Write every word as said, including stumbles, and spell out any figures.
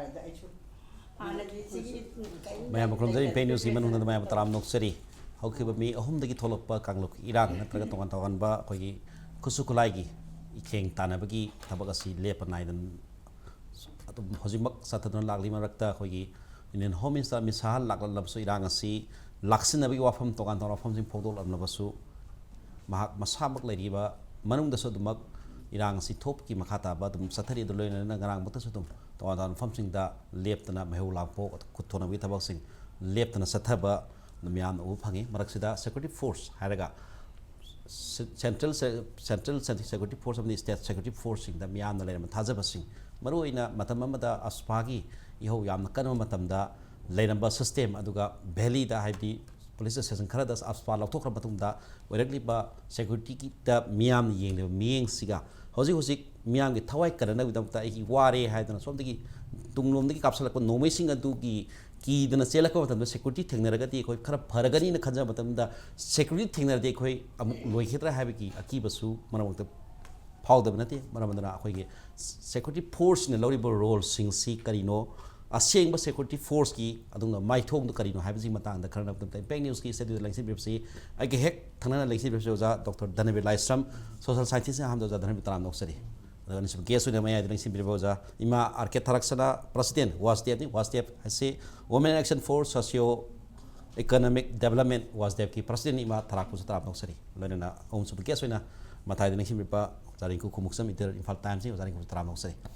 ꯑꯩꯁꯨ ꯍꯥꯟꯅꯗꯤ ꯁꯤꯒꯤ ꯀꯩꯝ ꯃꯌꯥꯝꯕꯨ ꯈꯨꯔꯨꯝꯖꯔꯤ꯫ ꯂꯩꯇ꯭ꯔꯦ꯫ ꯏꯝꯄꯦꯛ ꯅ꯭ꯌꯨꯁꯀꯤ ꯃꯅꯨꯡꯗ ꯃꯌꯥꯝꯕꯨ ꯇꯔꯥꯝꯅ ꯑꯣꯛꯆꯔꯤ꯫ ꯍꯧꯈꯤꯕ ꯃꯤ ꯑꯍꯨꯝꯗꯒꯤ ꯊꯣꯛꯂꯛꯄ ꯀꯥꯡꯂꯨꯞꯀꯤ ꯏꯔꯥꯡ ꯅꯠꯇ꯭ꯔꯒ ꯇꯣꯉꯥꯟ ꯇꯣꯉꯥꯟꯕ ꯑꯩꯈꯣꯏꯒꯤ ꯈꯨꯠꯁꯨ ꯈꯨꯠꯂꯥꯏꯒꯤ ꯏꯈꯦꯡ ꯇꯥꯟꯅꯕꯒꯤ ꯊꯕꯛ ꯑꯁꯤ ꯂꯦꯞꯄ ꯅꯥꯏꯗꯅ ꯑꯗꯨꯝ ꯍꯧꯖꯤꯛꯃꯛ ꯆꯠꯊꯗꯨꯅ ꯂꯥꯛꯂꯤ꯫ ꯃꯔꯛꯇ ꯑꯩꯈꯣꯏꯒꯤ Indian Home Minister Amit Shah ꯂꯥꯛꯂꯕꯁꯨ ꯏꯔꯥꯡ ꯑꯁꯤ ꯂꯥꯛꯁꯤꯟꯅꯕꯒꯤ ꯋꯥꯐꯝ, ꯇꯣꯉꯥꯟ ꯇꯣꯉꯥꯟꯕ ꯋꯥꯐꯝꯁꯤꯡ ꯐꯣꯡꯗꯣꯛꯂꯝꯂꯕꯁꯨ ꯃꯍꯥꯛ ꯃꯁꯥꯃꯛ ꯂꯩꯔꯤꯕ ꯃꯅꯨꯡꯗꯁꯨ ꯑꯗꯨꯃꯛ ꯏꯔꯥꯡ ꯑꯁꯤ ꯊꯣꯛꯄꯒꯤ ꯃꯈꯥ ꯇꯥꯕ ꯑꯗꯨꯝ ꯆꯠꯊꯔꯤ꯫ ꯑꯗꯨ ꯂꯣꯏꯅꯅ ꯉꯔꯥꯡꯃꯛꯇꯁꯨ ꯑꯗꯨꯝ ꯇꯣꯉꯥꯟ ꯇꯣꯉꯥꯟꯕ ꯃꯐꯝꯁꯤꯡꯗ ꯂꯦꯞꯇꯅ ꯃꯩꯍꯧ ꯂꯥꯡꯄꯣꯛ ꯈꯨꯠ ꯊꯣꯛꯅꯕꯒꯤ ꯊꯕꯛꯁꯤꯡ ꯂꯦꯞꯇꯅ ꯆꯠꯊꯕ ꯃꯤꯌꯥꯝꯅ ꯎꯕ ꯐꯪꯉꯤ꯫ ꯃꯔꯛꯁꯤꯗ security force ꯍꯥꯏꯔꯒ central, central security force ꯑꯃꯗꯤ state security forceꯁꯤꯡꯗ ꯃꯤꯌꯥꯝꯅ ꯂꯩꯔꯝꯕ ꯊꯥꯖꯕꯁꯤꯡ, ꯃꯔꯨꯑꯣꯏꯅ ꯃꯇꯝ ꯑꯃꯗ AFSPAꯒꯤ ꯏꯍꯧ ꯌꯥꯝꯅ ꯀꯟꯕ ꯃꯇꯝꯗ ꯂꯩꯔꯝꯕ system ꯑꯗꯨꯒ valleyꯗ, ꯍꯥꯏꯕꯗꯤ police station ꯈꯔꯗ AFSPA ꯂꯧꯊꯣꯛꯈ꯭ꯔ ꯃꯇꯨꯡꯗ ꯑꯣꯏꯔꯛꯂꯤꯕ securityꯗ ꯃꯤꯌꯥꯝꯅ ꯌꯦꯡꯂꯤꯕ ꯃꯤꯠꯌꯦꯡꯁꯤꯒ ꯍꯧꯖꯤꯛ ꯍꯧꯖꯤꯛ ꯃꯤꯌꯥꯝꯒꯤ ꯊꯋꯥꯏ ꯀꯟꯅꯅꯕꯒꯤꯗꯃꯛꯇ ꯑꯩ ꯋꯥꯔꯦ ꯍꯥꯏꯗꯅ ꯁꯣꯝꯗꯒꯤ ꯇꯨꯡꯂꯣꯝꯗꯒꯤ ꯀꯥꯞꯁꯤꯜꯂꯛꯄ ꯅꯣꯡꯃꯩꯁꯤꯡ ꯑꯗꯨꯒꯤ ꯀꯤꯗꯅ ꯆꯦꯜꯂꯛꯄ ꯃꯇꯝꯗ security ꯊꯦꯡꯅꯔꯒꯗꯤ ꯑꯩꯈꯣꯏ ꯈꯔ ꯐꯔꯒꯅꯤꯅ ꯈꯟꯖꯕ ꯃꯇꯝꯗ security ꯊꯦꯡꯅꯔꯗꯤ ꯑꯩꯈꯣꯏ ꯑꯃꯨꯛ ꯂꯣꯏꯈꯤꯗ꯭ꯔꯥ ꯍꯥꯏꯕꯒꯤ ꯑꯀꯤꯕꯁꯨ ꯃꯔꯛ ꯃꯔꯛꯇ ꯐꯥꯎꯗꯕ ꯅꯠꯇꯦ꯫ ꯃꯔꯝ ꯑꯗꯨꯅ ꯑꯩꯈꯣꯏꯒꯤ security forceꯅ ꯂꯧꯔꯤꯕ roleꯁꯤꯡꯁꯤ ꯀꯔꯤꯅꯣ, ꯑꯁꯦꯡꯕ security forceꯀꯤ ꯑꯗꯨꯒꯨꯝꯕ ꯃꯥꯏꯊꯣꯡꯗꯨ ꯀꯔꯤꯅꯣ ꯍꯥꯏꯕꯁꯤꯒꯤ ꯃꯇꯥꯡꯗ ꯈꯔ ꯅꯛꯇ ꯏꯝꯄꯦꯛ ꯅ꯭ꯌꯨꯁꯀꯤ ꯁ꯭ꯇꯨꯗꯤꯑꯣꯗ ꯂꯦꯡꯁꯤꯟꯕꯤꯔꯤꯕꯁꯤ ꯑꯩꯒ ꯍꯦꯛ ꯊꯪꯅꯅ ꯂꯦꯡꯁꯤꯟꯕꯤꯔꯤꯕꯁꯤ ꯑꯣꯖꯥ ꯗꯣꯛꯇꯔ ꯙꯅꯕꯤꯔ ꯂꯥꯏꯁ꯭ꯔꯝ, social scientistꯅ ꯑꯍꯥꯟꯕꯗ ꯑꯣꯖꯥ ꯙꯅꯕꯤꯔ ꯇꯔꯥꯝꯅ ꯑꯣꯛꯆꯔꯤ꯫ ꯑꯗꯨꯒ ꯑꯅꯤꯁꯨꯕ guest ꯑꯣꯏꯅ ꯃꯌꯥꯏꯗ ꯂꯦꯡꯁꯤꯟꯕꯤꯔꯤꯕ ꯑꯣꯖꯥ ꯏꯃꯥ ꯑꯥꯔ ꯀꯦ ꯊꯥꯔꯛꯁꯅꯥ, president ꯋꯥꯁꯗꯦꯕꯅꯤ꯫ ꯋꯥꯁꯗꯦꯕ ꯍꯥꯏꯁꯤ Women Action for Socio Economic Development, ꯋꯥꯁꯗꯦꯕꯀꯤ presidentꯅꯤ꯫ ꯏꯃꯥ ꯊꯥꯔꯛꯄꯁꯨ ꯇꯔꯥꯝꯅ ꯑꯣꯛꯆꯔꯤ꯫ ꯂꯣꯏꯅꯅ ꯑꯍꯨꯝꯁꯨꯕ guest ꯑꯣꯏꯅ ꯃꯇꯥꯏꯗ ꯂꯦꯡꯁꯤꯟꯕꯤꯔꯤꯕ ꯑꯣꯖꯥ ꯔꯤꯡꯀꯨ ꯈꯣꯡꯎꯞꯆꯝ, editor, ꯏꯝꯐꯥꯜ ꯇꯥꯏꯝꯁꯅꯤ꯫ ꯑꯣꯖꯥ ꯔꯤꯡꯀꯨ ꯇꯔꯥꯝꯅ ꯑꯣꯛꯆꯔꯤ꯫